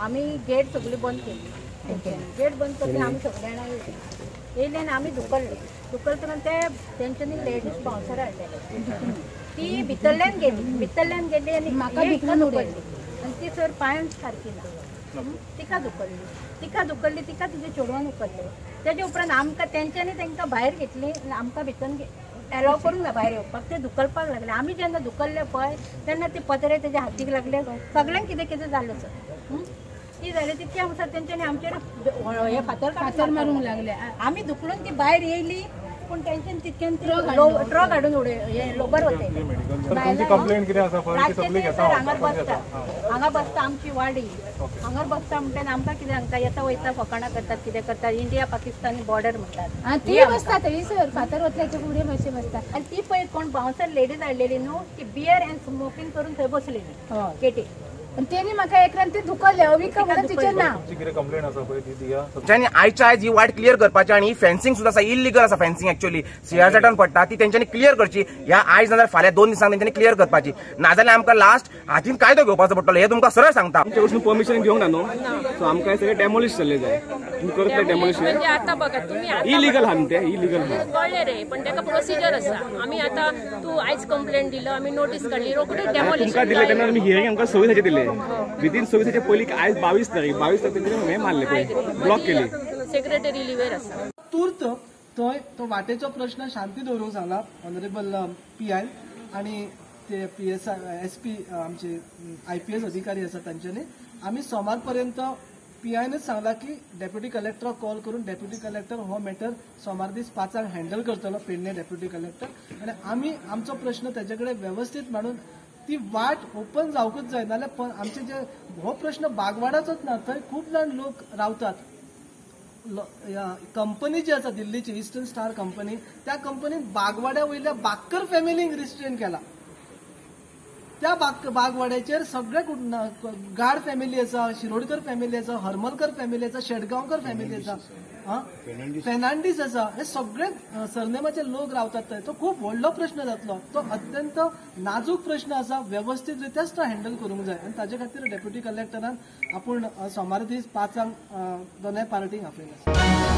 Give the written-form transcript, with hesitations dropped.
आमी गेट सगळी बंद केली. गेट बंद करून आमी सगळे जाणां येयले आनी आमी धुकल्ले. धुकलतना ते तेंच्यांनी लेडीज बाउन्सर हाडलेले, ती भितरल्यान गेली, भितरल्यान गेली आनी म्हाका धुकल्ली आनी ती सर पांयान सारकी ना, तिका धुकल्ली, तिका धुकल्ली, तिका तिजे चेडवान उखल्ले. तेजे उपरांत आमकां तेंच्यांनी तांकां भायर घेतली आनी आमकां भितर एलाव करूंक ना भायर येवपाक. ते धुकलपाक लागले. आमी जेन्ना धुकल्ले पळय तेन्ना ते पत्रे तेज्या हातीक लागले, सगळ्यांक कितें कितें जालें सर. ती जालें तितक्या म्हणसर तेंच्यांनी आमचेर हे फातर फातर मारूंक लागले. आमी धुकलून ती भायर येयली, पूण तेंच्यान तितक्यान ट्रक हाडून उडय हे लोबर वतले. हांगार बसता, हांगा बसता आमची वाडी, हांगार बसता म्हणटा आमकां कितें हांकां येता वयता फकाणां करतात, कितें करतात. इंडिया पाकिस्तानी बॉर्डर म्हणटात ती बसता थंयसर फातर वतल्याच्या फुडें मातशें बसता. आनी ती पळय कोण बाउन्सर लेडीज हाडलेली न्हू, ती बियर एंड स्मोकींग करून थंय बसलेली गेटी. तेणी म्हाका एकल्यान ते धुकल्ले अविका म्हणून तिचें नांव. तेंच्यांनी आयच्या आयज ही वाट क्लियर करपाची आनी ही फेन्सिंग सुद्दां आसा इलिगल आसा. फेन्सिंग एक्चुअली सीआरझेडान पडटा, ती तेंच्यांनी क्लियर करची. ह्या आयज नाजाल्यार फाल्यां 2 दिसांक तेंच्यांनी क्लियर करपाची, नाजाल्यार आमकां लास्ट हातीन कायदो घेवपाचो पडटलो हें तुमकां सरळ सांगता. तुमचे कडसून परमिशन घेवंक ना न्हू, सो आमकां सगळें डेमोलिश जाल्लें जाय. तुमी करतले डेमोलिश आतां बघा तुमी इलिगल आहा ते, इलिगल कळ्ळें रे, पण ताका प्रोसिजर आसा. आमी आतां तूं आयज कंप्लेंट दिलो, आमी नोटीस काडली, रोखडीच डेमोलिश तुमकां दिलें तेन्ना आमी हियरींग आमकां 26 दिलें. विदीन 26 पयलीं आयज 22 तारीख, 22 तारखेर हें मारलें पळय, ब्लॉक केली. सेक्रेटरी लिवेर आसा. तूर्त थंय तो वाटेचो प्रश्न शांती दवरूंक सांगला ऑनरेबल PI आनी ते PSI SP आमचे IPS अधिकारी आसा तांच्यांनी. आमी सोमार पर्यंत PIनच सांगला की डेप्युटी कलेक्टराक कॉल करून डेप्युटी कलेक्टर हो मॅटर सोमार दीस 5 हँडल करतलो, पेडणे डेप्युटी कलेक्टर. आनी आमी आमचो प्रश्न तेजे कडेन वेवस्थीत मांडून ती वाट ओपन जावंकूच जाय. नाल्यार आमचे जे हो प्रश्न बागवाडाचोच ना, थंय खूब जाण लोक रावतात. कंपनी जी आसा दिल्लीची इस्टर्न स्टार कंपनी, त्या कंपनीन बागवाड्या वयल्या बाक्कर फॅमिलींक रिस्ट्रेन केला. त्या बागवाड्याचेर सगळे गाड फॅमिली आसा, शिरोडकर फॅमिली आसा, हरमलकर फॅमिली आसा, शेटगांवकर फॅमिली आसा, फेर्नांडीस आसा, हे सगळे सरनेमाचे लोक रावतात थंय. तो खूब व्हडलो प्रश्न जातलो, तो अत्यंत नाजूक प्रश्न आसा, वेवस्थीत रित्याच तो हँडल करूंक जाय. आनी ताजे खातीर डेप्युटी कलेक्टरान आपूण सोमार दीस 5 दोनूय पार्टींक आपयला.